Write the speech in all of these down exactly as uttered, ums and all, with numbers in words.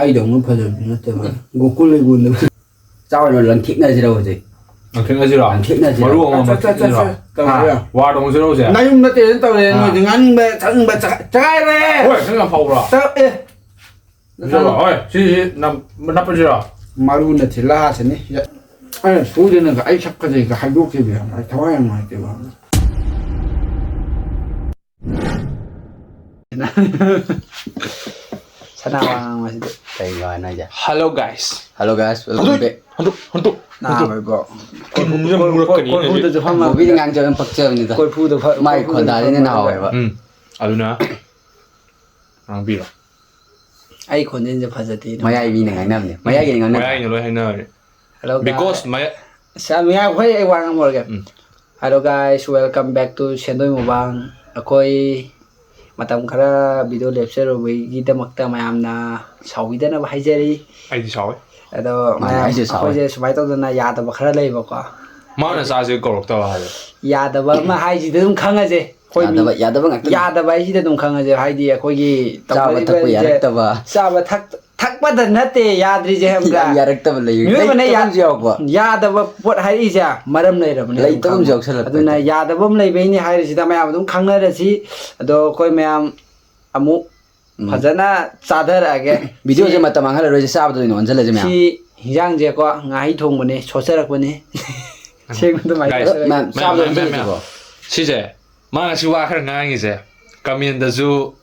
ꯑꯩꯗꯧꯅ ꯐꯖꯕꯗꯤ ꯅꯠꯇꯦꯕ꯫ ꯒꯣꯀꯨꯜ ꯂꯩꯕꯨꯡꯗ꯫ ꯆꯥꯎꯔꯅ ꯂꯪꯊꯦꯛꯅꯁꯤꯔꯣ ꯍꯧꯖꯤꯛ? ꯂꯪꯊꯦꯛꯅꯁꯤꯔꯣ? ꯂꯪꯊꯦꯛꯅꯁꯤꯔꯣ? ꯃꯔꯨ ꯑꯃꯃꯝ ꯑꯠꯆꯥ, ꯑꯠꯆꯥ, ꯑꯠꯆꯥ, ꯂꯪꯊꯦꯛꯅꯁꯤꯔꯣ? ꯑꯠꯆꯥ꯫ ꯇꯧꯔꯤꯔꯣ? ꯍꯥ? ꯋꯥꯔ ꯇꯧꯁꯤꯔꯣ ꯍꯧꯖꯤꯛ? ꯅꯌꯨꯝ ꯅꯠꯇꯦ, ꯑꯗꯨꯝ ꯇꯧꯔꯦ꯫ ꯑꯥ꯫ ꯅꯣꯏꯗꯤ ꯉꯥꯅꯤꯡꯕ, ꯊꯛꯅꯤꯡꯕ ꯆ-, ꯆꯒꯥꯏꯔꯦ꯫ ꯍꯣꯏ, ꯅꯪ ꯌꯥꯝ ꯐꯥꯎꯕ꯭ꯔꯣ? ꯇ-, ꯑꯦ꯫ ꯅꯠꯇ꯭ꯔꯣ? ꯍꯣꯏ, ꯁꯤ, ꯁꯤ ꯅꯞ-, ꯅꯞꯄꯁꯤꯔꯣ? ꯃꯔꯨ ꯅꯠꯇꯦ, ꯂꯥꯁꯤꯅꯤ꯫ ꯑꯩꯅ ꯁꯣꯏꯗꯅꯒ ꯑꯩ ꯁꯛ ꯐꯖꯩꯒ ꯍꯥꯏꯗꯣꯛꯈꯤꯕ ꯌꯥꯝ, ꯑꯩ ꯊꯋꯥꯏ ꯌꯥꯝ ꯅꯨꯡꯉꯥꯏꯇꯦꯕ꯫ ꯁꯅꯥ ꯋꯥ ꯉꯥꯡꯕꯁꯤꯗ꯫ ꯀꯩ ꯋꯥꯅꯣ ꯍꯥꯏꯁꯦ? Hello guys꯫ Hello guys, welcome back꯫ ꯍꯟꯗꯣꯛ, ꯍꯟꯗꯣꯛ, ꯍꯟꯗꯣꯛ꯫ ꯅꯥꯕ ꯏꯕꯣ꯫ ꯀꯤꯟꯁꯤꯅ ꯀꯣꯏ-, ꯃꯨꯔꯛꯀꯅꯤ ꯀꯣꯏ-, ꯀꯣꯏꯐꯨꯗꯁꯨ ꯐꯝꯃꯒ꯫ ꯕꯣꯕꯤꯗꯤ ꯉꯥꯡꯖꯕ ꯌꯥꯝ ꯄꯛꯆꯕꯅꯤꯗ꯫ ꯀꯣꯏꯐꯨꯗ ꯐ-, ꯃꯥꯏ ꯀꯣꯏꯐꯨꯗꯁꯨ ꯈꯣꯟꯗꯥꯁꯤꯅ ꯐꯝꯃꯒ꯫ ꯅꯍꯥꯎꯋꯦꯕ꯫ ꯎꯝ, ꯑꯗꯨꯅ ꯉꯥꯡꯕꯤꯔꯣ꯫ ꯑꯩ ꯈꯣꯟꯖꯦꯜꯁꯦ ꯐꯖꯗꯦꯅ꯫ ꯃꯌꯥꯏ ꯃꯤꯅ ꯉꯥꯡꯅꯕꯅꯦ꯫ ꯃꯌꯥꯏꯒꯤꯅ ꯉꯥꯡꯅꯕꯅꯦ꯫ ꯃꯌꯥꯏꯅ ꯂꯣꯏ ꯍꯥꯏꯅꯕꯅꯦ꯫ Hello guys꯫ Because ꯃꯌꯥ-, ꯑꯁ, ꯌꯥꯝ ꯌꯥꯝ ꯍꯣꯏ, ꯑꯩ ꯋꯥ ꯉꯥꯡꯕ ꯍꯧꯔꯒꯦ꯫ ꯎꯝ꯫ Hello guys, welcome back to ꯁꯦꯟꯗꯣꯏ ꯃꯨꯕꯥꯡ꯫ ꯑꯩꯈꯣꯏ ꯃꯇꯝ ꯈꯔ video ꯂꯦꯞꯆꯔꯨꯕꯒꯤꯗꯃꯛꯇ ꯃꯌꯥꯝꯅ ꯁꯥꯎꯕꯤꯗꯅꯕ ꯍꯥꯏꯖꯔꯤ꯫ ꯑꯩꯗꯤ ꯁꯥꯎꯋꯦ꯫ ꯑꯗꯣ ꯃꯥꯅꯦ, ꯃꯌꯥꯝ ꯑꯩꯁꯨ ꯁꯥꯎꯋꯦ꯫ ꯑꯩꯈꯣꯏꯁꯦ ꯁꯨꯃꯥꯏꯅ ꯇꯧꯗꯅ ꯌꯥꯗꯕ ꯈꯔ ꯂꯩꯕꯀꯣ꯫ ꯃꯥꯅ ꯍꯥꯏꯗꯤ ꯆꯥꯁꯦ ꯀꯧꯔꯛꯇꯕ ꯍꯥꯏꯕ꯫ ꯌꯥꯗꯕ ꯑꯃ ꯍꯥꯏꯁꯤꯗꯤ ꯑꯗꯨꯝ ꯈꯪꯉꯁꯦ꯫ ꯑꯩꯈꯣꯏ ꯃꯤ ꯌꯥꯗꯕ, ꯌꯥꯗꯕ ꯉꯥꯛꯇꯅꯤ꯫ ꯌꯥꯗꯕ ꯍꯥꯏꯁꯤꯗꯤ ꯑꯗꯨꯝ ꯈꯪꯉꯁꯦ꯫ ꯍꯥꯏꯗꯤ ꯑꯩꯈꯣꯏꯒꯤ ꯆꯥꯕ ꯊꯛꯄ ꯇꯧꯅꯔꯤꯕꯁꯦ ꯌꯥꯔꯛꯇꯕ꯫ ꯆꯥꯕ ꯊꯛ-, ꯊꯛꯄꯗ ꯅꯠꯇꯦ ꯌꯥꯗ꯭ꯔꯤꯁꯦ, ꯈꯪꯕ꯭ꯔꯥ? ꯌꯥꯝ ꯌꯥꯔꯛꯇꯕ ꯂꯩꯌꯦ꯫ ꯃꯤꯑꯣꯏꯕꯅ ꯂꯩꯇꯕ ꯌꯥ-, ꯑꯃꯁꯨ ꯌꯥꯎꯕ꯫ ꯌꯥꯗꯕ ꯄꯣꯠ ꯍꯥꯏꯔꯛꯏꯁꯦ ꯃꯔꯝ ꯂꯩꯔꯕꯅꯦ ꯑꯗꯨꯝ ꯂꯩꯇꯕ ꯑꯃꯁꯨ ꯈꯪꯕ꯫ ꯌꯥꯎꯁꯜꯂꯛꯄ ꯑꯗꯨꯅ ꯍꯥꯏꯇꯥꯔꯦ꯫ ꯌꯥꯗꯕ ꯑꯃ ꯂꯩꯕꯩꯅꯦ ꯍꯥꯏꯔꯤꯁꯤꯗ ꯃꯌꯥꯝ ꯑꯗꯨꯝ ꯈꯪꯅꯔꯁꯤ꯫ ꯑꯗꯣ ꯑꯩꯈꯣꯏ ꯃꯌꯥꯝ ꯑꯃꯨꯛ ꯎꯝ꯫ ꯐꯖꯅ ꯆꯥꯊꯔꯛꯑꯒꯦ꯫ Videoꯁꯦ ꯁꯤ, ꯃꯇꯝ ꯃꯥꯡꯍꯜꯂꯔꯣꯏꯁꯦ, ꯆꯥꯕꯗ ꯑꯣꯏꯅ ꯑꯣꯟꯁꯤꯜꯂꯁꯦ ꯃꯌꯥꯝ꯫ ꯁꯤ ꯍꯤꯟꯖꯥꯡꯁꯦꯀꯣ, ꯉꯥꯍꯩ ꯊꯣꯡꯕꯅꯦ, ꯁꯣꯠꯆꯔꯛꯄꯅꯦ꯫ ꯁꯦꯡꯕꯗ ꯃꯥꯏ guys, ꯇꯧꯔꯒ꯫ ꯃꯌꯥꯝ ꯃꯌꯥꯝ, ꯆꯥꯕꯗ ꯃꯌꯥꯝ, ꯃꯌꯥꯝ, ꯃꯌꯥꯝ꯫ ꯑꯣꯟꯁꯤꯜꯂꯁꯤꯀꯣ꯫ ꯁꯤꯁꯦ ꯃꯥ ꯉꯁꯤ ꯋꯥ ꯈꯔ ꯉꯥꯡꯉꯤꯁꯦ, commentꯗꯁꯨ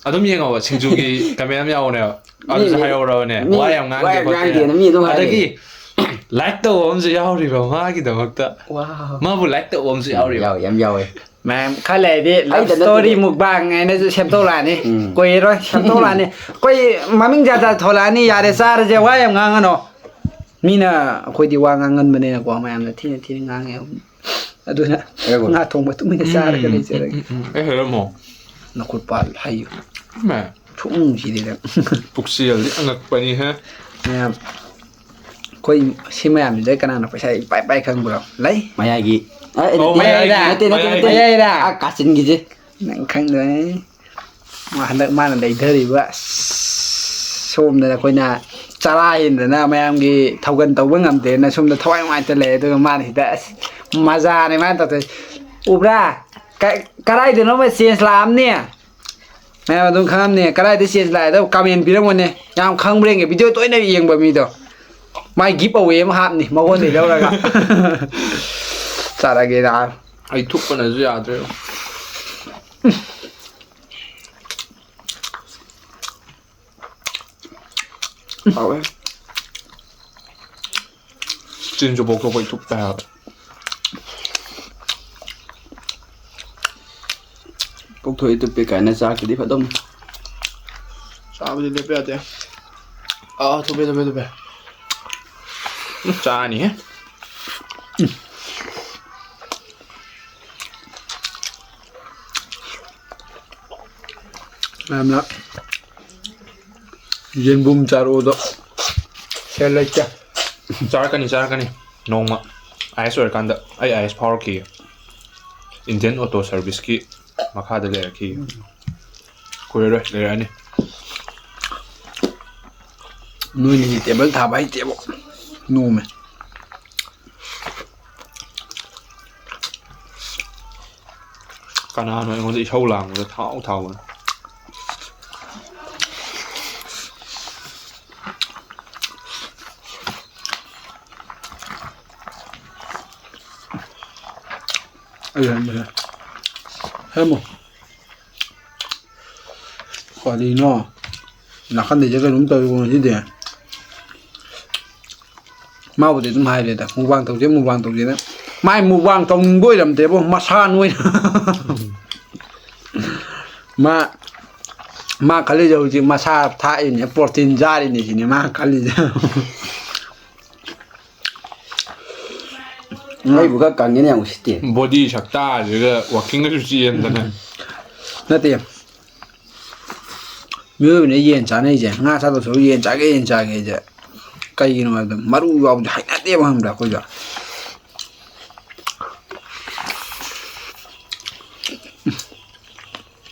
ꯑꯗꯨꯝ ꯌꯦꯡꯉꯣꯕ, ꯁꯤꯡꯖꯨꯒꯤ comment ꯑꯃ ꯌꯥꯎꯕꯅꯦꯕ꯫ ꯑꯗꯨꯁꯨ ꯃꯤ, ꯍꯥꯏꯍꯧꯔꯕꯅꯦ, ꯃꯤ ꯋꯥ ꯌꯥꯝ ꯉꯥꯡꯗꯦ ꯋꯥ ꯌꯥꯝ ꯈꯣꯠꯇꯦꯅ꯫ ꯉꯥꯡꯗꯦꯅ ꯃꯤ ꯑꯗꯨꯝ ꯍꯥꯏꯔꯦ꯫ ꯑꯗꯒꯤ like ꯇꯧꯕ ꯑꯃꯁꯨ ꯌꯥꯎꯔꯤꯕ ꯃꯥꯒꯤꯗꯃꯛꯇ꯫ Wow꯫ ꯃꯥꯕꯨ like ꯇꯧꯕ ꯑꯃꯁꯨ ꯌꯥꯎꯔꯤꯕ꯫ ꯌꯥꯎꯋꯦ, ꯌꯥꯝ ꯌꯥꯎꯋꯦ꯫ ꯃꯌꯥꯝ ꯈꯔ ꯂꯩꯔꯗꯤ love ꯑꯩꯗ ꯅꯠꯇꯦ꯫ Story mukbang ꯍꯥꯏꯅꯁꯨ ꯁꯦꯝꯗꯣꯛꯂꯛꯑꯅꯤ꯫ ꯎꯝ꯫ ꯀꯨꯏꯔꯔꯣꯏ ꯁꯦꯝꯗꯣꯛꯂꯛꯑꯅꯤ꯫ ꯑꯩꯈꯣꯏ ꯃꯃꯤꯡ ꯖꯥꯠ ꯖꯥꯠ ꯊꯣꯛꯂꯛꯑꯅꯤ, ꯌꯥꯔꯦ, ꯆꯥꯔꯁꯦ, ꯋꯥ ꯌꯥꯝ ꯉꯥꯡꯉꯅꯣ꯫ ꯃꯤꯅ ꯑꯩꯈꯣꯏꯗꯤ ꯋꯥ ꯉꯥꯡꯒꯟꯕꯅꯤꯅꯀꯣ, ꯃꯌꯥꯝꯅ ꯊꯤꯅ ꯊꯤꯅ ꯉꯥꯡꯉꯦ꯫ ꯑꯗꯨꯅ ꯑꯦꯒꯣ꯫ ꯉꯥ ꯊꯣꯡꯕ ꯇꯨꯃꯤꯟꯅ ꯆꯥꯔꯒ ꯎꯝ, ꯂꯩꯖꯔꯒꯦ꯫ ꯎꯝ, ꯎꯝ, ꯎꯝ꯫ ꯑꯩ ꯍꯣꯔꯦꯟ ꯑꯃꯨꯛ꯫ ꯅꯈꯨꯠ ꯄꯥꯜ ꯍꯥꯏꯌꯨ꯫ ꯏꯃꯥ꯫ ꯊꯨꯝꯁꯤꯗꯤ ꯅꯪ꯫ ꯄꯨꯛꯆꯦꯜꯗꯤ ꯑꯉꯛꯄꯅꯤꯍꯦ꯫ ꯃꯌꯥꯝ, ꯑꯩꯈꯣꯏ ꯁꯤ ꯃꯌꯥꯝꯁꯤꯗ ꯀꯅꯥꯅ ꯄꯩꯁꯥ ꯏꯄꯥꯏ ꯄꯥꯏ ꯈꯪꯕ꯭ꯔꯣ? ꯂꯩ? ꯃꯌꯥꯏꯒꯤ꯫ ꯑ, ꯑꯦ, ꯑꯣ, ꯅꯠꯇꯦ, ꯃꯌꯥꯏꯒꯤ, ꯅꯠꯇꯦ, ꯅꯠꯇꯦ, ꯃꯌꯥꯏꯒꯤ꯫ ꯅꯠꯇꯦ꯫ ꯃꯌꯥꯏꯔꯥ? ꯑꯥ, ꯀꯥꯆꯤꯟꯒꯤꯁꯦ꯫ ꯅꯪ ꯈꯪꯗꯣꯏꯅꯦ꯫ ꯃꯥ ꯍꯟꯗꯛ ꯃꯥꯅ ꯂꯩꯊꯔꯤꯕ꯫ ꯑꯁ꯫ ꯁꯣꯝꯗꯅ ꯑꯩꯈꯣꯏꯅ ꯆꯔꯥ ꯍꯦꯟꯗꯅ ꯃꯌꯥꯝꯒꯤ ꯊꯧꯒꯜ ꯇꯧꯕ ꯉꯝꯗꯦꯅ ꯁꯣꯝꯗ ꯊꯋꯥꯏ ꯅꯨꯡꯉꯥꯏꯇ ꯂꯩ꯫ ꯑꯗꯨꯒ ꯃꯥꯅ ꯁꯤꯗ ꯑꯁ ꯃꯖꯥꯅꯦ ꯃꯥꯅ ꯇꯧꯗꯣꯏꯁꯦ꯫ ꯎꯕ꯭ꯔꯥ? ꯀ-, ꯀꯗꯥꯏꯗꯅꯣꯃ ꯆꯦꯟꯖ ꯂꯥꯛꯑꯝꯅꯦ꯫ ꯃꯌꯥꯝ ꯑꯗꯨꯝ ꯈꯪꯉꯝꯅꯦ꯫ ꯀꯗꯥꯏꯗ ꯆꯦꯟꯖ ꯂꯥꯛꯑꯦ? ꯑꯗꯣ ꯀꯃꯦꯟ ꯄꯤꯔꯝꯃꯣꯅꯦ꯫ ꯌꯥꯝ ꯈꯪꯕ꯭ꯔꯥ ꯌꯦꯡꯒꯦ꯫ ꯚꯤꯗꯤꯑꯣ ꯇꯣꯏꯅ ꯌꯦꯡꯕ ꯃꯤꯗꯣ꯫ ꯃꯥꯏ ꯒꯤꯐ ꯑꯋꯦ ꯑꯃ ꯍꯥꯞꯅꯤ ꯃꯉꯣꯟꯗꯩ ꯂꯧꯔꯒ꯫ ꯆꯥꯔꯒꯦ ꯅꯥꯕ꯫ ꯑꯩ ꯊꯨꯞꯄꯅꯁꯨ ꯌꯥꯗ꯭ꯔꯦ꯫ ꯍꯥꯎꯋꯦ꯫ ꯆꯤꯟꯁꯨ ꯄꯣꯛꯊꯣꯛꯄꯩ ꯊꯨꯞꯄꯦ ꯍꯥꯏꯕ꯫ ꯄꯣꯛꯊꯣꯛꯏ ꯊꯨꯞꯄꯦ ꯀꯥꯏꯅ ꯆꯥꯛꯇꯗꯤ ꯐꯗꯧꯅꯤ꯫ ꯆꯥꯕꯗꯤ ꯂꯦꯞꯄ ꯌꯥꯗꯦ꯫ ꯑꯥ, ꯊꯨꯞꯄꯦ, ꯊꯨꯞꯄꯦ, ꯊꯨꯞꯄꯦ꯫ ꯎꯝ, ꯆꯥꯅꯤꯍꯦ꯫ ꯃꯌꯥꯝꯅ ꯌꯦꯟꯕꯨꯝ ꯆꯥꯔꯛꯑꯣꯗꯣ ꯁꯦꯜ ꯂꯩꯇꯦ꯫ ꯆꯥꯔꯛꯀꯅꯤ, ꯆꯥꯔꯛꯀꯅꯤ꯫ ꯅꯣꯡꯃ ꯑꯥꯏ ꯑꯦꯁ ꯑꯣꯏꯔꯀꯥꯟꯗ ꯑꯩ ꯑꯥꯏ ꯑꯦꯁ ꯐꯥꯎꯔꯛꯈꯤꯒꯦ꯫ ꯏꯟꯗꯤꯌꯟ ꯑꯣꯇꯣ ꯁꯔꯚꯤꯁꯀꯤ ꯃꯈꯥꯗ ꯂꯩꯔꯛꯈꯤꯒꯦ꯫ ꯀꯨꯏꯔꯔꯣꯏ, ꯂꯩꯔꯛꯑꯅꯤ꯫ ꯅꯣꯏꯅꯤꯗꯤ ꯇꯦꯕꯜ ꯊꯥꯕ ꯍꯩꯇꯦꯕꯣ꯫ ꯅꯣꯝꯃꯦ꯫ ꯀꯅꯥꯅꯣ ꯑꯩꯉꯣꯟꯗ ꯏꯁꯧ ꯂꯥꯡꯕꯗ ꯊꯥꯎ ꯊꯥꯎꯕꯅꯣ? ꯑꯩ ꯍꯟꯕꯅꯦ꯫ ꯍꯦꯃꯣ꯫ ꯀꯔꯤꯅꯣ? ꯅꯥꯀꯟꯗꯩꯁꯦ ꯀꯩꯅꯣꯝ ꯇꯧꯏꯀꯣ ꯉꯁꯤꯗꯤ꯫ ꯃꯥꯕꯨꯗꯤ ꯑꯗꯨꯝ ꯍꯥꯏꯔꯦꯗ, "ꯃꯨꯛꯕꯥꯡ ꯇꯧꯁꯦ, ꯃꯨꯛꯕꯥꯡ ꯇꯧꯁꯦꯅ"꯫ ꯃꯥꯏ ꯃꯨꯛꯕꯥꯡ ꯇꯧꯅꯤꯡꯕ ꯑꯣꯏꯔꯝꯗꯦꯕꯣ, ꯃꯁꯥ ꯅꯣꯏꯅ꯫ ꯃꯥ, ꯃꯥ ꯈꯜꯂꯤꯁꯦ ꯍꯧꯖꯤꯛ ꯃꯁꯥ ꯊꯥꯛꯏꯅꯦ, ꯄ꯭ꯔꯣꯇꯤꯟ ꯆꯥꯔꯤꯅꯦ ꯁꯤꯅꯦ ꯃꯥ ꯈꯜꯂꯤꯁꯦ꯫ ꯎꯝ꯫ ꯑꯩꯕꯨ ꯈꯔ ꯀꯪꯉꯦꯅꯦ ꯌꯥꯝ ꯎꯁꯤꯠꯇꯦ꯫ ꯕꯣꯗꯤ ꯁꯛꯇꯥꯁꯤꯒ ꯋꯥꯛꯀꯤꯡꯒꯁꯨ ꯆꯦꯟꯗꯅ꯫ ꯅꯠꯇꯦ꯫ ꯃꯤꯑꯣꯏꯕꯅ ꯌꯦꯟ ꯆꯥꯅꯩꯁꯦ, ꯉꯥ ꯆꯥꯗꯧ ꯁꯔꯨꯛ ꯌꯦꯟ ꯆꯥꯒꯦ, ꯌꯦꯟ ꯆꯥꯒꯦ ꯍꯥꯏꯁꯦ꯫ ꯀꯩꯒꯤꯅꯣ ꯍꯥꯏꯕꯗ ꯃꯔꯨ ꯌꯥꯎꯕꯗꯤ ꯍꯩꯅꯗꯦꯕ, ꯈꯪꯕ꯭ꯔꯥ, ꯑꯩꯈꯣꯏꯗ꯫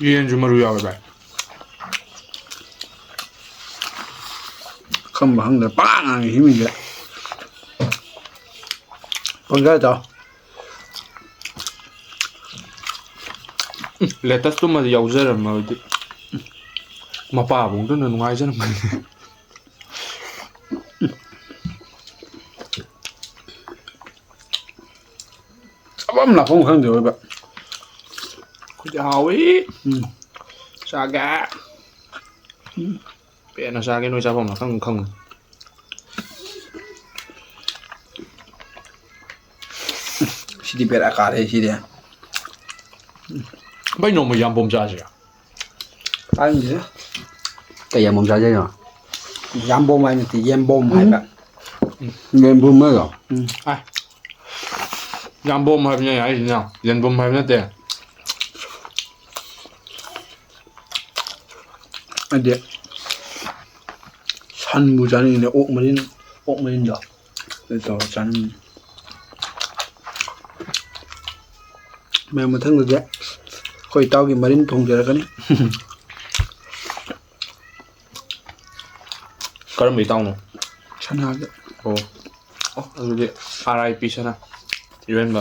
ꯌꯦꯟꯁꯨ ꯃꯔꯨ ꯌꯥꯎꯋꯦ, ꯚꯥꯏ꯫ ꯇꯝꯕ ꯈꯪꯗ꯭ꯔꯦ, ꯄꯉꯥꯡ ꯉꯥꯡꯉꯤ ꯁꯤ ꯃꯤꯁꯦ꯫ ꯄꯪꯆꯥ ꯆꯥꯎ꯫ ꯎꯝ, ꯂꯦꯇꯁ ꯇꯨꯝꯃꯗꯤ ꯌꯥꯎꯖꯔꯝꯃꯕꯗꯤ ꯃꯄꯥꯕꯨꯡꯗꯨꯅ ꯅꯨꯡꯉꯥꯏꯖꯔꯝꯒꯅꯤ꯫ ꯆꯥꯐꯝ ꯂꯥꯛꯐꯝ ꯈꯪꯗꯦ ꯑꯣꯏꯕ꯫ ꯑꯩꯈꯣꯏꯗꯤ ꯍꯥꯎꯏ꯫ ꯎꯝ꯫ ꯆꯥꯒꯦ꯫ ꯎꯝ꯫ ꯄꯦꯟꯅ ꯆꯥꯒꯦ, ꯅꯣꯏ ꯆꯥꯐꯝ ꯂꯥꯛꯐꯝ ꯈꯪꯉꯨ꯫ ꯁꯤꯗꯤ ꯕꯦꯔꯥ ꯀꯥꯔꯦ ꯁꯤꯗꯤ꯫ ꯚꯥꯏ, ꯅꯣꯡꯃ ꯌꯥꯝꯕꯣꯝ ꯆꯥꯁꯤꯔꯥ? ꯇꯥꯅꯤꯡꯗꯦꯗ꯫ ꯀꯩ ꯌꯥꯝꯕꯣꯝ ꯆꯥꯖꯩꯅꯣ? ꯌꯥꯝꯕꯣꯝ ꯍꯥꯏ ꯅꯠꯇꯦ, ꯌꯦꯝꯕꯣꯝ ꯍꯥꯏꯕ꯫ ꯌꯦꯟꯕꯨꯝ ꯍꯥꯏꯔꯣ? ꯎꯝ꯫ ꯑꯥꯏ꯫ ꯌꯥꯝꯕꯣꯝ ꯍꯥꯏꯕꯅꯦ ꯑꯩ ꯍꯥꯏꯁꯤꯅ, ꯌꯦꯟꯕꯨꯝ ꯍꯥꯏꯕ ꯅꯠꯇꯦ꯫ ꯑꯩꯗꯤ ꯁꯟꯕꯨ ꯆꯥꯅꯤꯡꯉꯤꯅꯦ, ꯑꯣꯛ ꯃꯔꯤꯟ, ꯑꯣꯛ ꯃꯔꯤꯟꯗꯣ ꯑꯗꯨ ꯇꯧꯔ ꯆꯥꯅꯤꯡꯉꯤ꯫ ꯃꯌꯥꯝ, ꯃꯊꯪꯗꯗꯤ ꯑꯩꯈꯣꯏ ꯏꯇꯥꯎꯒꯤ ꯃꯔꯤꯟ ꯊꯣꯡꯖꯔꯛꯀꯅꯤ꯫ ꯀꯔꯝꯕ ꯏꯇꯥꯎꯅꯣ? ꯁꯅꯥꯒꯤ꯫ ꯑꯣ꯫ ꯑꯣ, ꯑꯗꯨꯗꯤ ꯑꯥꯔ ꯑꯥꯏ ꯄꯤ ꯁꯅꯥ꯫ ꯏꯔꯣꯟꯕ꯫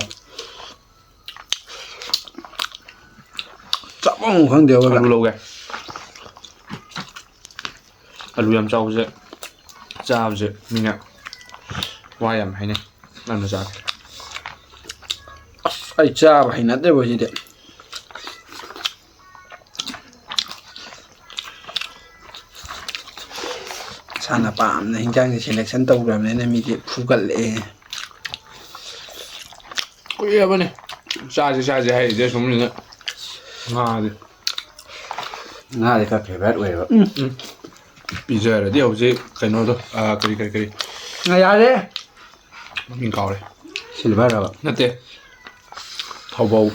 ꯆꯥꯐꯝ ꯈꯪꯗꯦꯕ꯫ ꯑꯂꯨ ꯂꯧꯒꯦ꯫ ꯑꯂꯨ ꯌꯥꯝ ꯆꯥꯎꯕꯁꯦ, ꯆꯥꯕꯁꯦ ꯃꯤꯅ ꯋꯥ ꯌꯥꯝ ꯍꯥꯏꯅꯩ꯫ ꯅꯪꯅ ꯆꯥꯒꯦ꯫ ꯑꯁ, ꯑꯩ ꯆꯥꯕ ꯍꯩꯅꯗꯦꯕ ꯁꯤꯗꯤ꯫ ꯏꯁꯥꯅ ꯄꯥꯝꯅ ꯍꯤꯟꯖꯥꯡꯁꯦ selection ꯇꯧꯈ꯭ꯔꯕꯅꯤꯅ ꯃꯤꯗꯤ ꯐꯨꯒꯠꯂꯛꯑꯦ꯫ ꯀꯨꯏꯔꯕꯅꯦ ꯆꯥꯁꯦ ꯆꯥꯁꯦ ꯍꯥꯏꯔꯤꯁꯦ ꯑꯁꯨꯝꯅ ꯉꯥꯁꯦ꯫ ꯉꯥꯗꯤ ꯈꯔ favourite ꯑꯣꯏꯌꯦꯕ꯫ ꯎꯝ, ꯎꯝ꯫ ꯄꯤꯖꯔꯗꯤ ꯍꯧꯖꯤꯛ ꯀꯩꯅꯣꯗꯣ, ꯑꯥ, ꯀꯔꯤ, ꯀꯔꯤ, ꯀꯔꯤ? ꯉꯥ ꯌꯥꯔꯦ꯫ ꯃꯃꯤꯡ ꯀꯥꯎꯔꯦ꯫ Silver ꯍꯥꯏꯕ? ꯅꯠꯇꯦ꯫ ꯊꯧꯕꯧ꯫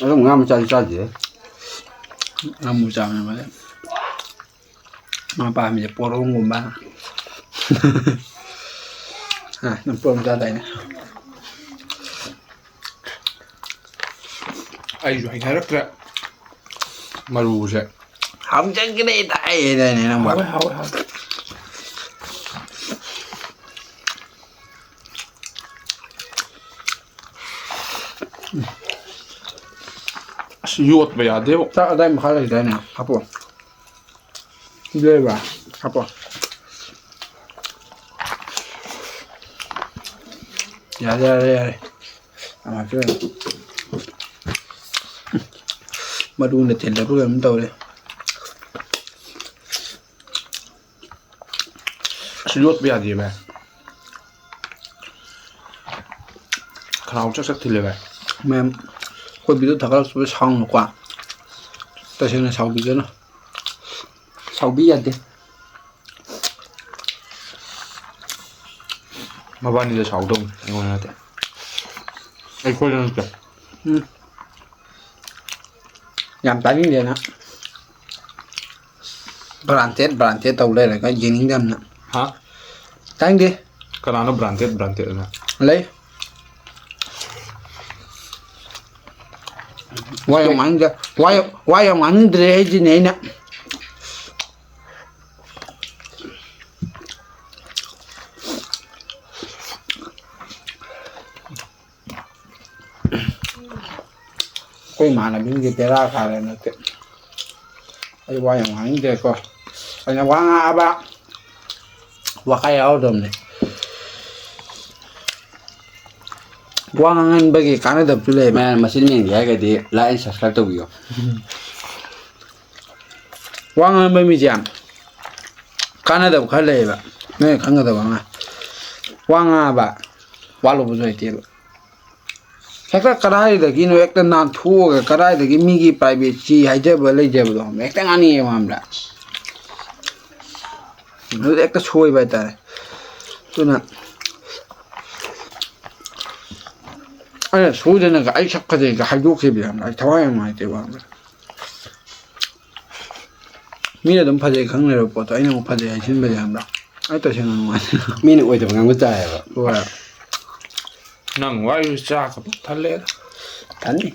ꯑꯗꯨꯝ ꯉꯥ ꯃꯆꯥꯗꯤ ꯆꯥꯗꯦ꯫ ꯉꯥꯃꯨ ꯆꯥꯕꯅꯦ ꯃꯥꯗꯤ꯫ ꯃꯥ ꯄꯥꯝꯃꯤꯁꯦ ꯄꯣꯔꯣꯝꯒꯨꯝꯕ꯫ ꯍꯥ, ꯅꯪ ꯄꯣꯔꯣꯝ ꯆꯥꯗꯥꯏꯅꯦ? ꯑꯩꯁꯨ ꯍꯩꯅꯔꯛꯇ꯭ꯔꯦ ꯃꯔꯨꯁꯦ꯫ ꯍꯥꯎꯖꯈ꯭ꯔꯦ ꯇꯥꯏ ꯍꯥꯏꯗꯥꯏꯅꯦ ꯅꯪꯕꯣ? ꯍꯥꯎꯋꯦ, ꯍꯥꯎꯋꯦ, ꯍꯥꯎꯋꯦ꯫ ꯑꯁ, ꯌꯣꯠꯄ ꯌꯥꯗꯦꯕ꯫ ꯆꯥꯛ ꯑꯗꯥꯏ ꯃꯈꯥ ꯂꯩꯗꯥꯏꯅꯦ? ꯍꯥꯞꯄꯣ꯫ ꯂꯩꯕ꯭ꯔꯥ? ꯍꯥꯞꯄꯣ꯫ ꯌꯥꯔꯦ, ꯌꯥꯔꯦ, ꯌꯥꯔꯦ꯫ ꯌꯥꯝ ꯍꯥꯞꯆꯤꯜꯂꯦ꯫ ꯃꯔꯨꯅ ꯊꯤꯜꯂꯕ ꯀꯩꯅꯣꯝ ꯇꯧꯔꯦ꯫ ꯑꯁ, ꯌꯣꯠꯄ ꯌꯥꯗꯦ ꯚꯥꯏ꯫ ꯈꯅꯥꯎ ꯆꯛ ꯆꯛ ꯊꯤꯜꯂꯦ ꯚꯥꯏ꯫ ꯃꯌꯥꯝ ꯑꯩꯈꯣꯏ video ꯊꯥꯒꯠꯂꯛꯄꯗ ꯁꯥꯎꯅꯨꯀꯣ꯫ ꯇꯁꯦꯡꯅ ꯁꯥꯎꯕꯤꯒꯅꯨ꯫ ꯁꯥꯎꯕꯤ ꯌꯥꯗꯦ꯫ ꯃꯕꯥꯅꯤꯗ ꯁꯥꯎꯗꯧꯅꯤ, ꯑꯩꯉꯣꯟꯗ ꯅꯠꯇꯦ꯫ ꯑꯩꯈꯣꯏꯗ ꯅꯠꯇꯦ꯫ ꯎꯝ꯫ ꯌꯥꯝ ꯇꯥꯅꯤꯡꯗꯦ ꯅꯪ꯫ Branded, branded ꯇꯧ ꯂꯩꯔꯒ ꯌꯦꯡꯅꯤꯡꯗꯕꯅ꯫ ꯍꯥ? ꯇꯥꯅꯤꯡꯗꯦ꯫ ꯀꯅꯥꯅꯣ branded, branded ꯑꯅ? ꯂꯩ꯫ ꯋꯥ ꯌꯥꯝ ꯉꯥꯡꯅꯤꯡꯗ꯭ꯔꯦ꯫ ꯋꯥ ꯌꯥꯝ, ꯋꯥ ꯌꯥꯝ ꯉꯥꯡꯅꯤꯡꯗ꯭ꯔꯦ ꯍꯥꯏꯁꯤꯅꯦ ꯑꯩꯅ꯫ ꯑꯩꯈꯣꯏ ꯏꯃꯥꯟꯅꯕꯤꯁꯤꯡꯁꯦ ꯕꯦꯔꯥ ꯀꯥꯔꯦ ꯍꯟꯗꯛꯇꯤ꯫ ꯑꯩ ꯋꯥ ꯌꯥꯝ ꯉꯥꯡꯅꯤꯡꯗ꯭ꯔꯦꯀꯣ꯫ ꯑꯩꯅ ꯋꯥ ꯉꯥꯡꯉꯕ ꯋꯥꯈꯜ ꯌꯥꯎꯗꯕꯅꯦ꯫ ꯋꯥ ꯉꯥꯡꯍꯟꯕꯒꯤ ꯀꯥꯟꯅꯗꯕꯁꯨ ꯂꯩ꯫ ꯃꯌꯥꯝ ꯃꯁꯤꯡ ꯃꯦꯟꯒꯦ ꯍꯥꯏꯔꯒꯗꯤ like and subscribe ꯇꯧꯕꯤꯌꯣ꯫ ꯋꯥ ꯉꯥꯡꯕ ꯃꯤꯁꯦ ꯌꯥꯝ ꯀꯥꯟꯅꯗꯕ ꯈꯔ ꯂꯩꯌꯦꯕ, ꯅꯣꯏꯅ ꯈꯪꯒꯗꯕ ꯑꯃ꯫ ꯋꯥ ꯉꯥꯡꯉꯕ ꯋꯥꯠꯂꯨꯕꯁꯨ ꯂꯩꯇꯦꯕ꯫ ꯍꯦꯛꯇ ꯀꯗꯥꯏꯗꯒꯤꯅꯣ ꯍꯦꯛꯇ ꯅꯥꯟꯊꯣꯛꯑꯒ ꯀꯗꯥꯏꯗꯒꯤ ꯃꯤꯒꯤ privacy ꯍꯥꯏꯖꯕ ꯂꯩꯖꯕꯗꯣ ꯍꯦꯛꯇ ꯉꯥꯡꯅꯤꯡꯉꯦꯕ, ꯈꯪꯕ꯭ꯔꯥ? ꯑꯗꯨꯗ ꯍꯦꯛꯇ ꯁꯣꯏꯕ ꯍꯥꯏꯇꯥꯔꯦ꯫ ꯑꯗꯨꯅ ꯑꯩꯅ ꯁꯣꯏꯗꯅꯒ ꯑꯩ ꯁꯛ ꯐꯖꯩꯒ ꯍꯥꯏꯗꯣꯛꯈꯤꯕ ꯌꯥꯝꯅ ꯑꯩ ꯊꯋꯥꯏ ꯌꯥꯝ ꯅꯨꯡꯉꯥꯏꯇꯦꯕ, ꯈꯪꯕ꯭ꯔꯥ? ꯃꯤꯅ ꯑꯗꯨꯝ ꯐꯖꯩ ꯈꯪ ꯂꯩꯔꯕ ꯄꯣꯠꯇꯣ ꯑꯩꯅ ꯑꯃꯨꯛ ꯐꯖꯩ ꯍꯥꯏꯁꯤꯟꯕꯁꯦ, ꯈꯪꯕ꯭ꯔꯥ? ꯑꯩ ꯇꯁꯦꯡꯅ ꯅꯨꯡꯉꯥꯏꯇꯦ꯫ ꯃꯤꯅ ꯑꯣꯏꯗꯕ ꯉꯥꯡꯕ ꯇꯥꯏꯌꯦꯕ꯫ ꯍꯣꯏ꯫ ꯅꯪ ꯋꯥꯔꯤꯁꯨ ꯆꯥꯛꯀ ꯄꯨꯛ ꯊꯜꯂꯦꯗ꯫ ꯊꯟꯅꯤ꯫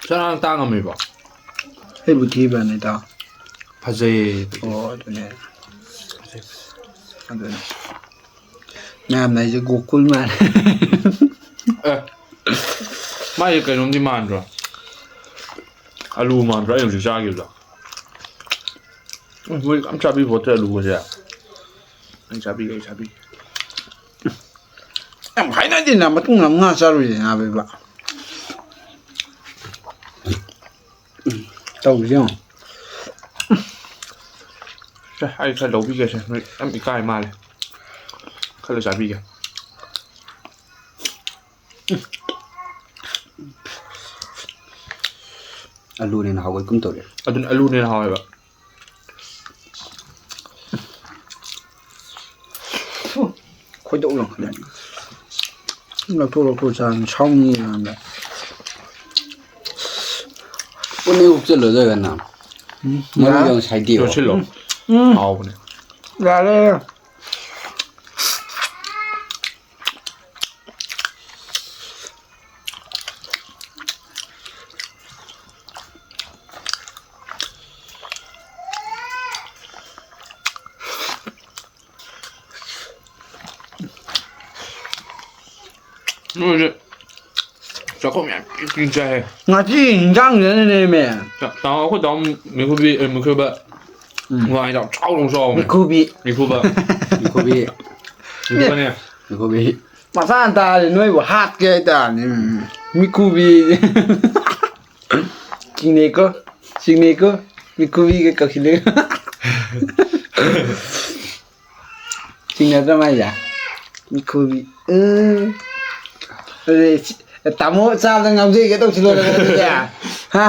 ꯁꯅꯥ ꯅꯪ ꯇꯥꯡꯉꯝꯃꯤꯕꯣ? ꯑꯩꯕꯨ ꯊꯤꯕ꯭ꯔꯅꯦ, ꯏꯇꯥꯎ? ꯐꯖꯩꯌꯦ꯫ ꯑꯣ, ꯑꯗꯨꯅꯦ꯫ ꯑꯗꯨꯅꯦ꯫ ꯃꯌꯥꯝꯅ ꯑꯩꯁꯦ ꯒꯣꯀꯨꯜ ꯃꯥꯜꯂꯦ꯫ ꯑꯦ, ꯃꯥꯏꯁꯦ ꯀꯩꯅꯣꯝꯗꯤ ꯃꯥꯟꯗ꯭ꯔꯣ? ꯑꯂꯨ ꯃꯥꯟꯗ꯭ꯔꯣ ꯑꯩ ꯍꯧꯖꯤꯛ ꯆꯥꯈꯤꯕꯗꯣ? ꯎꯝ, ꯃꯣꯏ ꯌꯥꯝ ꯆꯥꯕꯤꯕ ꯄꯣꯠꯇꯦ ꯑꯂꯨꯒꯁꯦ꯫ ꯑꯩ ꯆꯥꯕꯤꯒꯦ, ꯑꯩ ꯆꯥꯕꯤꯒꯦ꯫ ꯌꯥꯝ ꯍꯥꯏꯅꯗꯦꯅ, ꯃꯇꯨꯡ ꯌꯥꯝ ꯉꯥ ꯆꯥꯔꯨꯏꯁꯦ, ꯉꯥ ꯄꯤꯕ꯫ ꯎꯝ, ꯇꯧꯔꯤꯁꯦ ꯌꯦꯡꯉꯣ꯫ ꯁꯦ, ꯑꯩ ꯈꯔ ꯂꯧꯕꯤꯒꯦꯁꯦ, ꯅꯣꯏ ꯌꯥꯝ ꯏꯀꯥꯏ ꯃꯥꯜꯂꯦ꯫ ꯈꯔ ꯆꯥꯕꯤꯒꯦ꯫ ꯑꯂꯨꯅ ꯍꯦꯟꯅ ꯍꯥꯎꯕꯒꯨꯝ ꯇꯧꯔꯦ꯫ ꯑꯗꯨꯅ ꯑꯂꯨꯅ ꯍꯦꯟꯅ ꯍꯥꯎꯋꯦꯕ꯫ ꯈꯣꯏꯗꯧ ꯂꯪꯈꯠꯂꯦ꯫ ꯂꯧꯊꯣꯛ ꯂꯧꯊꯣꯛ ꯆꯥꯕ ꯁꯥꯎꯅꯤ ꯌꯥꯝꯅ꯫ ꯄꯨꯟꯅ ꯍꯦꯛ ꯎꯞꯆꯜꯂꯣ ꯑꯗꯨ ꯑꯣꯏꯔꯒꯅ꯫ ꯃꯔꯨ ꯌꯥꯝ ꯁꯥꯏꯗꯦꯕ꯫ ꯌꯣꯠꯁꯤꯜꯂꯣ꯫ ꯎꯝ꯫ ꯍꯥꯎꯕꯅꯦ꯫ ꯌꯥꯔꯦ꯫ ꯅꯣꯏꯁꯦ ꯆꯥꯛꯈꯨꯝ ꯌꯥꯝ ꯄꯤꯛ ꯄꯤꯛ ꯆꯥꯏꯍꯦ꯫ ꯉꯁꯤ ꯏꯟꯖꯥꯡꯁꯤꯅꯅꯦꯃꯦ꯫ ꯆꯥ-, ꯆꯥꯎ-, ꯑꯩꯈꯣꯏ ꯗꯥ ꯃꯨ-, ꯃꯤꯈꯨꯕꯤ, ꯑꯦ, ꯃꯤꯈꯨꯕ꯫ ꯎꯝ꯫ ꯋꯥ ꯌꯥꯝ ꯆꯥꯎ ꯆꯥꯎ ꯆꯥꯎꯕꯅꯦ꯫ ꯃꯤꯈꯨꯕꯤ꯫ ꯃꯤꯈꯨꯕ꯫ ꯃꯤꯈꯨꯕꯤ꯫ ꯃꯤꯈꯨꯕꯅꯦ꯫ ꯃꯤꯈꯨꯕꯤ꯫ ꯃꯁꯥꯅ ꯇꯥꯔꯗꯤ ꯅꯣꯏꯕꯨ ꯍꯥꯠꯀꯦ ꯍꯥꯏꯇꯥꯔꯅꯤ꯫ ꯎꯝ꯫ ꯃꯤꯈꯨꯕꯤ꯫ ꯆꯤꯡꯅꯩꯀꯣ꯫ ꯆꯤꯡꯅꯩꯀꯣ꯫ ꯃꯤꯈꯨꯕꯤꯒ ꯀꯧꯁꯤꯜꯂꯦ꯫ ꯆꯤꯡꯅꯗ꯭ꯔ ꯃꯥꯏꯁꯦ? ꯃꯤꯈꯨꯕꯤ꯫ ꯎꯝ꯫ ꯑꯗꯨꯗꯤ ꯁꯤ-, ꯇꯥꯃꯣ ꯆꯥꯕꯗ ꯉꯥꯎꯖꯩꯒ ꯇꯧꯁꯤꯜꯂꯣꯗꯅ ꯑꯗꯨꯗꯤ꯫ ꯍꯥ?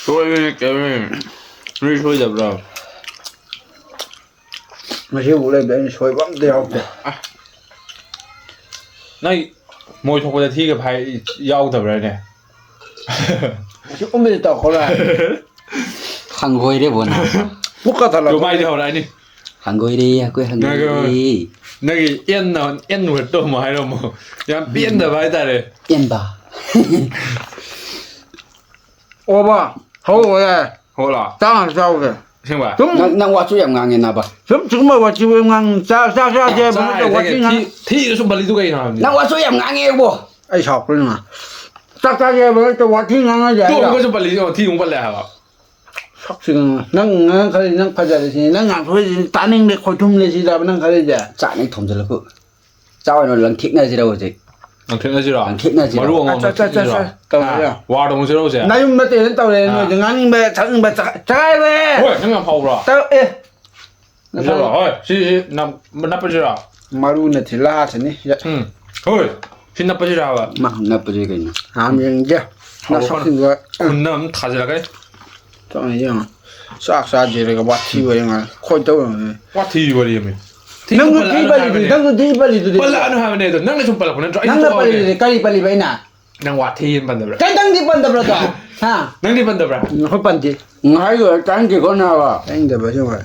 ꯁꯣꯏꯕꯅꯦ ꯀꯩꯅꯣꯅꯦ꯫ ꯅꯣꯏ ꯁꯣꯏꯗꯕ꯭ꯔꯣ? ꯉꯁꯤꯐꯥꯎ ꯂꯩꯕꯗ ꯑꯩꯅ ꯁꯣꯏꯕ ꯑꯝꯇ ꯌꯥꯎꯗꯦ꯫ ꯅꯪ ꯃꯣꯏ ꯊꯣꯛꯄꯗ ꯊꯤꯒ ꯐꯥꯏ ꯌꯥꯎꯗꯕ꯭ꯔꯥꯅꯦ? ꯑꯁꯤ ꯎꯝꯕꯗꯤ ꯇꯧꯈꯠꯂꯣ ꯍꯥꯏ꯫ ꯍꯪꯒꯣꯏꯔꯦ ꯕꯣꯅ꯫ ꯄꯨꯛꯀ ꯊꯜꯂꯛꯄ꯫ ꯀꯃꯥꯏꯅ ꯍꯧꯔꯛꯑꯅꯤ? ꯍꯪꯒꯣꯏꯔꯦ, ꯑꯩꯈꯣꯏ ꯍꯪꯒꯣꯏꯔꯦ꯫ ꯅꯪꯒꯤ ꯑꯦꯟ, ꯑꯦꯟ ꯋꯔꯗꯇꯣ ꯑꯃꯨꯛ ꯍꯥꯏꯔꯝꯃꯣ꯫ ꯌꯥꯝ ꯄꯦꯟꯗꯕ ꯍꯥꯏꯇꯥꯔꯦ꯫ ꯑꯦꯟꯕ꯫ ꯑꯣꯕ, ꯍꯧꯔꯦ꯫ ꯍꯣꯂꯥ꯫ ꯆꯥꯛ ꯉꯥꯛ ꯆꯥꯎꯒꯦ꯫ ꯑꯁꯦꯡꯕ? ꯁꯨꯝ, ꯅꯪ, ꯅꯪ ꯋꯥꯆꯨ ꯌꯥꯝ ꯉꯥꯡꯉꯦ ꯅꯥꯕ꯫ ꯁꯨꯝ ꯁꯤꯒꯨꯝꯕ ꯋꯥꯊꯤ ꯋꯥꯔꯦꯝ ꯉꯥꯡ-, ꯆꯥꯛ, ꯆꯥꯛ ꯆꯥꯁꯦ ꯍꯥꯏꯕ ꯅꯠꯇ꯭ꯔꯣ? ꯆꯥꯔꯦ, ꯋꯥꯊꯤ ꯉꯥꯡ-, ꯊꯤ-, ꯊꯤꯔꯁꯨ ꯄꯜꯂꯤꯗꯨ ꯀꯩꯅꯣ ꯍꯥꯏꯕꯅꯤꯗ꯫ ꯅꯪ ꯋꯥꯆꯨ ꯌꯥꯝ ꯉꯥꯡꯉꯦ ꯏꯕꯣ꯫ ꯑꯩ ꯁꯥꯎꯔꯛꯄꯅꯤ ꯃꯥ꯫ ꯆꯥꯛ ꯆꯥꯁꯦ ꯍꯥꯏꯕ ꯅꯠꯇ꯭ꯔꯣ? ꯋꯥꯊꯤ ꯉꯥꯡꯉꯁꯦ ꯍꯥꯏꯔꯣ? ꯇꯣꯛꯑꯒꯁꯨ ꯄꯜꯂꯤꯁꯦ ꯌꯦꯡꯉꯣ, ꯊꯤ ꯑꯃꯨꯛ ꯄꯜꯂꯦ ꯍꯥꯏꯕ꯫ ꯁꯛꯁꯤꯒ ꯅꯪ ꯉꯥꯡ ꯈꯜꯂꯤ, ꯅꯪ ꯐꯖꯔꯦ ꯁꯤꯅꯤ꯫ ꯅꯪ ꯉꯥꯡꯊꯣꯛꯏꯁꯤꯗꯤ ꯇꯥꯅꯤꯡꯗꯦ, ꯈꯣꯏꯊꯨꯝꯂꯦ ꯁꯤꯗꯕ ꯅꯪ ꯈꯜꯂꯤꯁꯦ? ꯆꯥꯛꯅꯤ ꯊꯣꯝꯖꯤꯜꯂꯛꯄ꯫ ꯆꯥꯛ ꯑꯣꯏꯅ ꯂꯪꯊꯦꯛꯅꯁꯤꯔꯣ ꯍꯧꯖꯤꯛ? ꯂꯪꯊꯦꯛꯅꯁꯤꯔꯣ? ꯂꯪꯊꯦꯛꯅꯁꯤꯔꯣ? ꯃꯔꯨ ꯑꯃꯃꯝ ꯑꯠꯆꯥ, ꯑꯠꯆꯥ, ꯑꯠꯆꯥ, ꯂꯪꯊꯦꯛꯅꯁꯤꯔꯣ? ꯑꯠꯆꯥ꯫ ꯇꯧꯔꯁꯤꯔꯣ? ꯍꯥ? ꯋꯥꯔ ꯇꯧꯁꯤꯔꯣ ꯍꯧꯖꯤꯛ? ꯅꯌꯨꯝ ꯅꯠꯇꯦꯅ ꯇꯧꯔꯦ ꯍꯥ? ꯅꯣꯏꯗꯤ꯫ ꯉꯥꯡꯅꯤꯡꯕ ꯊꯛꯅꯤꯡꯕ ꯆꯒꯥꯏ-, ꯆꯒꯥꯏꯔꯦ꯫ ꯍꯣꯏ, ꯅꯪ ꯌꯥꯝ ꯐꯥꯎꯕ꯭ꯔꯣ? ꯇꯧ-, ꯑꯦ꯫ ꯁꯤꯔꯣ? ꯍꯣꯏ, ꯁꯤ, ꯁꯤ ꯅꯞ-, ꯅꯞꯄꯁꯤꯔꯣ? ꯃꯔꯨ ꯅꯠꯇꯦ, ꯂꯥꯁꯤꯅꯤ꯫ ꯎꯝ꯫ ꯍꯣꯏ, ꯁꯤ ꯅꯞꯄꯁꯤꯔꯣ ꯍꯥꯏꯕ? ꯃꯥ ꯅꯞꯄꯁꯤ ꯀꯩꯅꯣ? ꯍꯥ, ꯌꯦꯡꯒꯦ꯫ ꯍꯥꯎꯕ ꯅꯁꯛꯁꯤꯡꯗꯣ꯫ ꯈꯨꯟꯗ ꯑꯃ ꯊꯥꯖꯤꯜꯂꯛꯀꯦ꯫ ꯆꯥꯛ ꯌꯦꯡꯉꯣ꯫ ꯆꯥꯛ ꯆꯥꯗ꯭ꯔꯤꯔꯒ ꯋꯥꯊꯤ ꯋꯥꯔꯦꯝ ꯉꯥꯡ-, ꯈꯣꯏꯗꯧ ꯌꯦꯡꯉꯣ꯫ ꯋꯥꯊꯤ ꯋꯥꯔꯦꯝ꯫ ꯊꯤ ꯅꯪꯁꯨ ꯊꯤ ꯄꯜꯂꯛꯑꯅꯨ ꯄꯜꯂꯤꯗꯨꯗꯤ, ꯍꯥꯏꯕꯅꯦ꯫ ꯅꯪꯁꯨ ꯊꯤ ꯄꯜꯂꯤꯗꯨꯗꯤ꯫ ꯄꯜꯂꯛꯑꯅꯨ ꯍꯥꯏꯕꯅꯦ ꯑꯗꯣ, ꯅꯪꯅ ꯁꯨꯝ ꯄꯜꯂꯛꯄ ꯅꯠꯇ꯭ꯔꯣ? ꯑꯩ ꯅꯪꯅ ꯊꯣꯛꯑꯒꯦ꯫ ꯄꯜꯂꯤꯗꯨꯗꯤ, ꯀꯔꯤ ꯄꯜꯂꯤꯕ ꯑꯩꯅ? ꯅꯪ ꯋꯥꯊꯤ ꯑꯃ ꯄꯟꯗꯕ꯭ꯔꯥ? ꯀꯩ ꯅꯪꯗꯤ ꯄꯟꯗꯕ꯭ꯔꯥ ꯑꯗꯣ? ꯍꯥ? ꯅꯪꯗꯤ ꯄꯟꯗꯕ꯭ꯔꯥ? ꯎꯝ, ꯑꯩꯈꯣꯏ ꯄꯟꯗꯦ꯫ ꯉꯥꯏꯈꯣ, ꯇꯥꯅꯤꯡꯗꯦꯀꯣ ꯅꯥꯕ꯫ ꯇꯥꯅꯤꯡꯗꯕ ꯑꯁꯦꯡꯕ꯫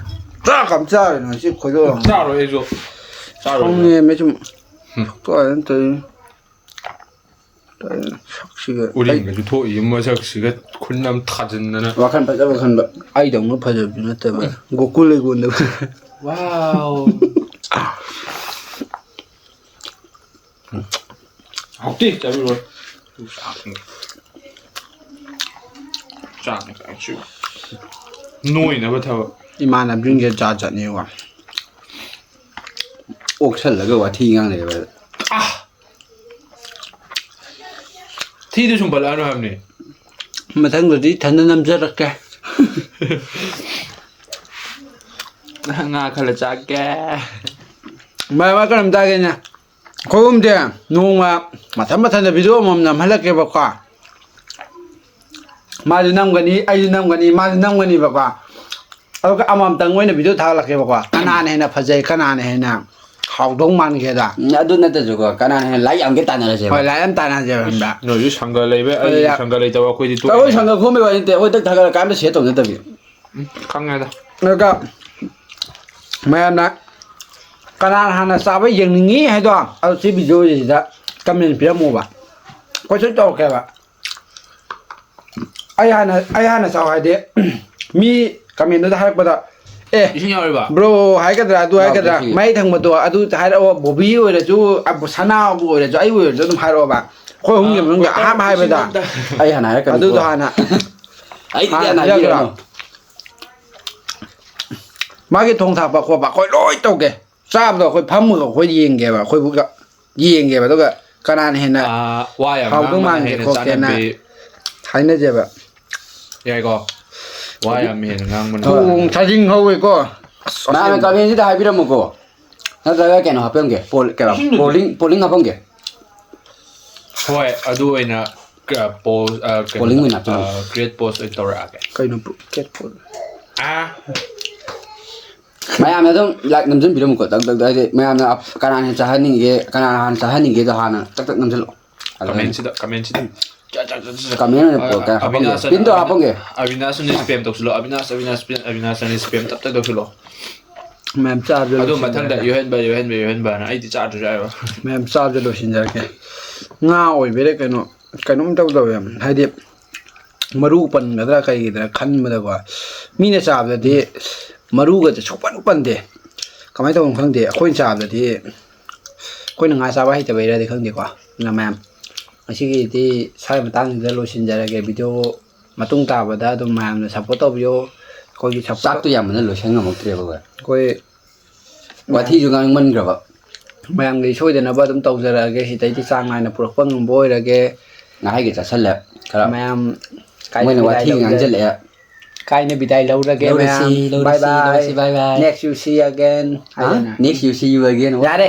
ꯆꯥꯛ ꯑꯃ ꯆꯥꯔꯣꯏ ꯅꯪ ꯁꯤ ꯈꯣꯏꯗꯧ ꯌꯥꯝ ꯆꯥꯔꯣꯏ ꯑꯩꯁꯨ꯫ ꯆꯥꯔꯣꯏ꯫ ꯁꯥꯎꯅꯤꯡꯉꯦ ꯃꯤ ꯁꯨꯝ꯫ ꯎꯝ꯫ ꯇꯣꯛꯑꯦꯅ ꯇꯧꯔꯤꯅꯦ꯫ ꯁꯛꯁꯤꯒ ꯑꯩ ꯎꯔꯤꯡꯒꯁꯨ ꯊꯣꯛꯏ, ꯃꯁꯛꯁꯤꯒ ꯈꯨꯟ ꯑꯃ ꯊꯥꯖꯤꯟꯗꯅ꯫ ꯋꯥꯈꯜ ꯐꯖꯕ ꯈꯟꯕ꯫ ꯑꯩꯗꯧꯅ ꯐꯖꯕꯁꯨ ꯅꯠꯇꯕ꯫ ꯎꯝ꯫ ꯒꯣꯀꯨꯜ ꯂꯩꯒꯣꯟꯗ꯫ ꯋꯥꯎ꯫ ꯍꯥꯎꯇꯦ, ꯆꯥꯕꯤꯔꯣꯏ꯫ ꯆꯥꯛꯅꯤ ꯀꯥꯏꯅ ꯆꯨ-, ꯅꯣꯏꯅꯕ ꯊꯕꯛ꯫ ꯏꯃꯥꯟꯅꯕꯁꯤꯡꯁꯦ ꯖꯥꯠ ꯖꯥꯠꯅꯦꯕ꯫ ꯑꯣꯛꯁꯜꯂꯒ ꯋꯥꯊꯤ ꯉꯥꯡ ꯂꯩꯕ꯫ ꯑꯥ! ꯊꯤꯗꯨ ꯁꯨꯝ ꯄꯜꯂꯛꯑꯅꯨ ꯍꯥꯏꯕꯅꯤ꯫ ꯃꯊꯪꯗꯗꯤ ꯏꯊꯟꯗ ꯅꯝꯖꯔꯛꯀꯦ꯫ ꯉꯥ ꯈꯜꯂ ꯆꯥꯒꯦ꯫ ꯃꯔꯛ ꯃꯔꯛ ꯀꯔꯝ ꯆꯥꯒꯦꯅꯦ? ꯑꯩꯈꯣꯏ ꯑꯍꯨꯝꯁꯦ ꯅꯣꯡꯃ ꯃꯊꯟ ꯃꯊꯟꯇ video ꯑꯃꯃꯝ ꯅꯝꯍꯜꯂꯛꯀꯦꯕꯀꯣ꯫ ꯃꯥꯁꯨ ꯅꯝꯒꯅꯤ, ꯑꯩꯁꯨ ꯅꯝꯒꯅꯤ, ꯃꯥꯁꯨ ꯅꯝꯒꯅꯤꯕꯀꯣ꯫ ꯑꯗꯨꯒ ꯑꯃꯃꯝꯇꯪ ꯑꯣꯏꯅ video ꯊꯥꯒꯠꯂꯛꯀꯦꯕꯀꯣ꯫ ꯀꯅꯥꯅ ꯍꯦꯟꯅ ꯐꯖꯩ, ꯀꯅꯥꯅ ꯍꯦꯟꯅ ꯍꯥꯎꯗꯧ ꯃꯥꯟꯒꯦꯗ꯫ ꯎꯝ, ꯑꯗꯨ ꯅꯠꯇ꯭ꯔꯁꯨꯀꯣ, ꯀꯅꯥꯅ ꯍꯦꯟꯅ like ꯌꯥꯝꯒꯦ ꯇꯥꯟꯅꯔꯁꯦꯕ꯫ ꯍꯣꯏ, like ꯌꯥꯝ ꯇꯥꯟꯅꯁꯦꯕ, ꯈꯪꯕ꯭ꯔꯥ? ꯅꯣꯏꯁꯨ ꯁꯪꯒ ꯂꯩꯕ, ꯑꯩ ꯑꯗꯨꯗ ꯁꯪꯒ ꯂꯩꯇꯕ, ꯑꯩꯈꯣꯏꯗꯤ ꯇꯣꯛꯑꯦ꯫ ꯑꯩꯈꯣꯏ ꯁꯪꯒ ꯈꯣꯝꯕꯩ ꯋꯥꯔꯤ ꯅꯠꯇꯦ, ꯑꯩꯈꯣꯏ ꯗꯛ ꯊꯥꯒꯠꯂꯒ ꯀꯩꯝꯇ share ꯇꯧꯅꯗꯕꯤ꯫ ꯎꯝ, ꯈꯪꯉꯦꯗ꯫ ꯑꯗꯨꯒ ꯃꯌꯥꯝꯅ ꯀꯅꯥꯅ ꯍꯥꯟꯅ ꯆꯥꯕ ꯌꯦꯡꯅꯤꯡꯉꯤ ꯍꯥꯏꯗꯣ, ꯑꯗꯨ ꯁꯤ video ꯁꯤꯗ comment ꯄꯤꯔꯝꯃꯣꯕ꯫ ꯑꯩꯈꯣꯏꯁꯨ ꯇꯧꯔꯛꯀꯦꯕ꯫ ꯑꯩ ꯍꯥꯟꯅ, ꯑꯩ ꯍꯥꯟꯅ ꯆꯥꯎ ꯍꯥꯏꯗꯤ, ꯃꯤ comment ꯗꯨꯗ ꯍꯥꯏꯔꯛꯄꯗ, "ꯑꯦ, ꯏꯁꯤꯡ ꯌꯥꯎꯔꯤꯕ? Bro ꯍꯥꯏꯒꯗ꯭ꯔꯥ, ꯑꯗꯨ ꯌꯥꯎꯗꯦ, ꯍꯥꯏꯒꯗ꯭ꯔꯥ, ꯏꯁꯤꯡ꯫ ꯃꯩ ꯊꯪꯕꯗꯣ ꯑꯗꯨ ꯍꯥꯏꯔꯛꯑꯣ, ꯕꯣꯕꯤ ꯑꯣꯏꯔꯁꯨ, ꯑꯕꯨ-, ꯁꯅꯥꯕꯨ ꯑꯣꯏꯔꯁꯨ, ꯑꯩꯕꯨ ꯑꯣꯏꯔꯁꯨ ꯑꯗꯨꯝ ꯍꯥꯏꯔꯛꯑꯣꯕ꯫ ꯑꯩꯈꯣꯏ ꯑꯍꯨꯝꯒꯤ ꯑꯥ, ꯃꯅꯨꯡꯗ ꯍꯣꯏ, ꯑꯍꯥꯟꯕ ꯏꯁꯤꯡ ꯍꯥꯏꯕꯗ ꯑꯝꯇ꯫ ꯑꯩ ꯍꯥꯟꯅ ꯍꯥꯏꯔꯛꯀꯅꯤꯀꯣ꯫ ꯑꯗꯨꯗꯣ ꯍꯥꯟꯅ ꯑꯩꯒꯤꯗꯤ ꯍꯥꯟꯅ ꯍꯥꯟꯅ ꯍꯥꯏꯕꯤꯔꯛꯑꯅꯨ꯫ ꯍꯥꯏꯕꯤꯔꯛꯑꯅꯨ꯫ ꯃꯥꯒꯤ ꯊꯣꯡ ꯊꯥꯛꯄ ꯈꯣꯠꯄ ꯑꯩꯈꯣꯏ ꯂꯣꯏ ꯇꯧꯒꯦ꯫ ꯆꯥꯕꯗꯣ ꯑꯩꯈꯣꯏ ꯐꯝꯃꯒ ꯑꯩꯈꯣꯏ ꯌꯦꯡꯒꯦꯕ, ꯑꯩꯈꯣꯏꯕꯨ ꯌꯦꯡꯒꯦꯕ, ꯑꯗꯨꯒ ꯀꯅꯥꯅ ꯍꯦꯟꯅ ꯑꯥ, ꯋꯥ ꯌꯥꯝ ꯍꯥꯎꯗꯧ ꯉꯥꯡꯕꯅ ꯃꯥꯟꯒꯦ ꯍꯦꯟꯅ ꯈꯣꯠꯀꯦꯅ ꯆꯥꯟꯅꯕꯤ꯫ ꯍꯥꯏꯅꯖꯦꯕ꯫ ꯌꯥꯏꯀꯣ? ꯋꯥ ꯌꯥꯝ ꯍꯦꯟꯅ ꯉꯥꯡꯕꯅ ꯊꯣꯡ ꯆꯥꯟꯅꯕꯤ꯫ ꯊꯥꯖꯤꯟ ꯍꯧꯋꯦꯀꯣ꯫ ꯑꯁ, ꯃꯌꯥꯝꯅ ꯑꯁꯦꯡꯕ꯫ Comment ꯁꯤꯗ ꯍꯥꯏꯕꯤꯔꯝꯃꯨꯀꯣ꯫ ꯅꯠꯇ꯭ꯔꯒ ꯀꯩꯅꯣ ꯍꯥꯞꯄꯝꯒꯦ? Poll-, ꯀꯩꯅꯣ, ꯏꯁꯤꯡꯗꯨꯗꯤ? Polling, polling ꯍꯥꯞꯄꯝꯒꯦ꯫ ꯍꯣꯏ, ꯑꯗꯨ ꯑꯣꯏꯅ ꯀ-, poll, ꯑ, ꯀꯩꯅꯣꯗ, Polling ꯑꯣꯏꯅ ꯍꯥꯞꯆꯤꯜꯂꯣ꯫ ꯑ, create post ꯑꯣꯏꯅ ꯇꯧꯔꯛꯑꯒꯦ꯫ ꯀꯩꯅꯣ ꯄꯨ-, cat poll? ꯑꯥ꯫ ꯃꯌꯥꯝꯅ ꯑꯗꯨꯝ like ꯅꯝꯖꯟꯕꯤꯔꯝꯃꯨꯀꯣ, ꯇꯛ ꯇꯛ ꯇꯛ, ꯍꯥꯏꯗꯤ ꯃꯌꯥꯝꯅ ꯑꯞ-, ꯀꯅꯥꯅ ꯍꯦꯟꯅ ꯆꯥꯍꯟꯅꯤꯡꯒꯦ, ꯀꯅꯥꯅ ꯍꯥꯟꯅ ꯆꯥꯍꯟꯅꯤꯡꯒꯦꯗꯣ ꯍꯥꯟꯅ ꯇꯛ ꯇꯛ ꯅꯝꯖꯜꯂꯛꯑꯣ꯫ ꯑꯗꯨꯃꯥꯏꯅ Comment ꯁꯤꯗ, comment ꯁꯤꯗ꯫ ꯆꯠ, ꯆꯠ, ꯆꯠ, ꯆꯠ꯫ Comment ꯑꯣꯏꯅ ꯑ, poll ꯀꯩꯅꯣ ꯍꯥꯞꯄꯝꯒꯦ, ꯑꯕꯤꯅꯥꯁ, pin ꯇꯧꯔ ꯍꯥꯞꯄꯝꯒꯦ꯫ ꯑꯕꯤꯅꯥꯁ ꯑꯣꯏꯅ spam ꯇꯧꯁꯤꯜꯂꯣ, ꯑꯕꯤꯅꯥꯁ, ꯑꯕꯤꯅꯥꯁ, ꯑꯕꯤꯅꯥꯁ ꯑꯣꯏꯅ spam ꯇꯞ ꯇꯞ ꯇꯧꯁꯤꯜꯂꯣ꯫ ꯃꯌꯥꯝ ꯆꯥꯕꯗ ꯑꯗꯨ ꯂꯣꯏꯁꯤꯟꯖꯔꯒꯦ꯫ ꯃꯊꯪꯗ ꯌꯣꯍꯦꯟꯕ, ꯌꯣꯍꯦꯟꯕ, ꯌꯣꯍꯦꯟꯕꯅ ꯑꯩꯗꯤ ꯆꯥꯗ꯭ꯔꯁꯨ ꯌꯥꯏꯕ꯫ ꯃꯌꯥꯝ ꯆꯥꯕꯗ ꯂꯣꯏꯁꯤꯟꯖꯔꯒꯦ꯫ ꯉꯥ ꯑꯣꯏꯕꯩꯔꯥ ꯀꯩꯅꯣ, ꯀꯩꯅꯣꯝ ꯏꯇꯧ ꯇꯧꯋꯦ꯫ ꯍꯥꯏꯗꯤ ꯃꯔꯨ ꯄꯟꯒꯗ꯭ꯔꯥ ꯀꯩꯒꯤꯗ꯭ꯔꯥ ꯈꯟꯕꯗꯀꯣ, ꯃꯤꯅ ꯆꯥꯕꯗꯗꯤ ꯃꯔꯨꯒꯁꯦ ꯁꯨꯛꯄꯟ ꯄꯟꯗꯦ꯫ ꯀꯃꯥꯏꯅ ꯇꯧꯕꯅꯣ ꯈꯪꯗꯦ, ꯑꯩꯈꯣꯏꯅ ꯆꯥꯕꯗꯗꯤ, ꯑꯩꯈꯣꯏꯅ ꯉꯥ ꯆꯥꯕ ꯍꯩꯇꯕꯩꯔꯗꯤ ꯈꯪꯗꯦꯀꯣ꯫ ꯑꯗꯨꯅ ꯃꯌꯥꯝ, ꯉꯁꯤꯒꯤꯗꯤ ꯁ꯭ꯋꯥꯏ ꯃꯇꯥꯡꯁꯤꯗ ꯂꯣꯏꯁꯤꯟꯖꯔꯒꯦ꯫ Video ꯃꯇꯨꯡ ꯇꯥꯕꯗ ꯑꯗꯨꯝ ꯃꯌꯥꯝꯅ support ꯇꯧꯕꯤꯌꯣ꯫ ꯑꯩꯈꯣꯏꯒꯤ support ꯆꯥꯛꯇꯣ ꯌꯥꯝꯃꯟꯅ ꯂꯣꯏꯁꯟ ꯉꯝꯃꯛꯇ꯭ꯔꯦꯕ ꯚꯥꯏ꯫ ꯑꯩꯈꯣꯏ ꯋꯥꯊꯤꯁꯨ ꯉꯥꯡꯃꯟꯈ꯭ꯔꯕ꯫ ꯃꯌꯥꯝꯒꯤ ꯁꯣꯏꯗꯅꯕ ꯑꯗꯨꯝ ꯇꯧꯖꯔꯛꯑꯒꯦ꯫ ꯁꯤꯗꯩꯗꯤ ꯆꯥꯡ ꯅꯥꯏꯅ ꯄꯨꯔꯛꯄ ꯉꯝꯕ ꯑꯣꯏꯔꯒꯦ꯫ ꯉꯥꯏꯍꯥꯛꯀꯤ ꯆꯥꯁꯜꯂꯦ ꯈꯔ꯫ ꯃꯌꯥꯝ ꯀꯥꯏꯅ ꯃꯣꯏꯅ ꯕꯤꯗꯥꯏ ꯋꯥꯊꯤ ꯂꯧꯖꯔ-, ꯉꯥꯡꯁꯤꯜꯂꯛꯑꯦ꯫ ꯀꯥꯏꯅ ꯕꯤꯗꯥꯏ ꯂꯧꯔꯒꯦ ꯂꯧꯔꯁꯤ, ꯃꯌꯥꯝ꯫ ꯂꯧꯔꯁꯤ, bye bye꯫ ꯂꯧꯔꯁꯤ, bye bye꯫ Next you see again꯫ ꯍꯥ? ꯍꯥꯏꯗꯅ꯫ Next you see you again꯫ ꯌꯥꯔꯦ꯫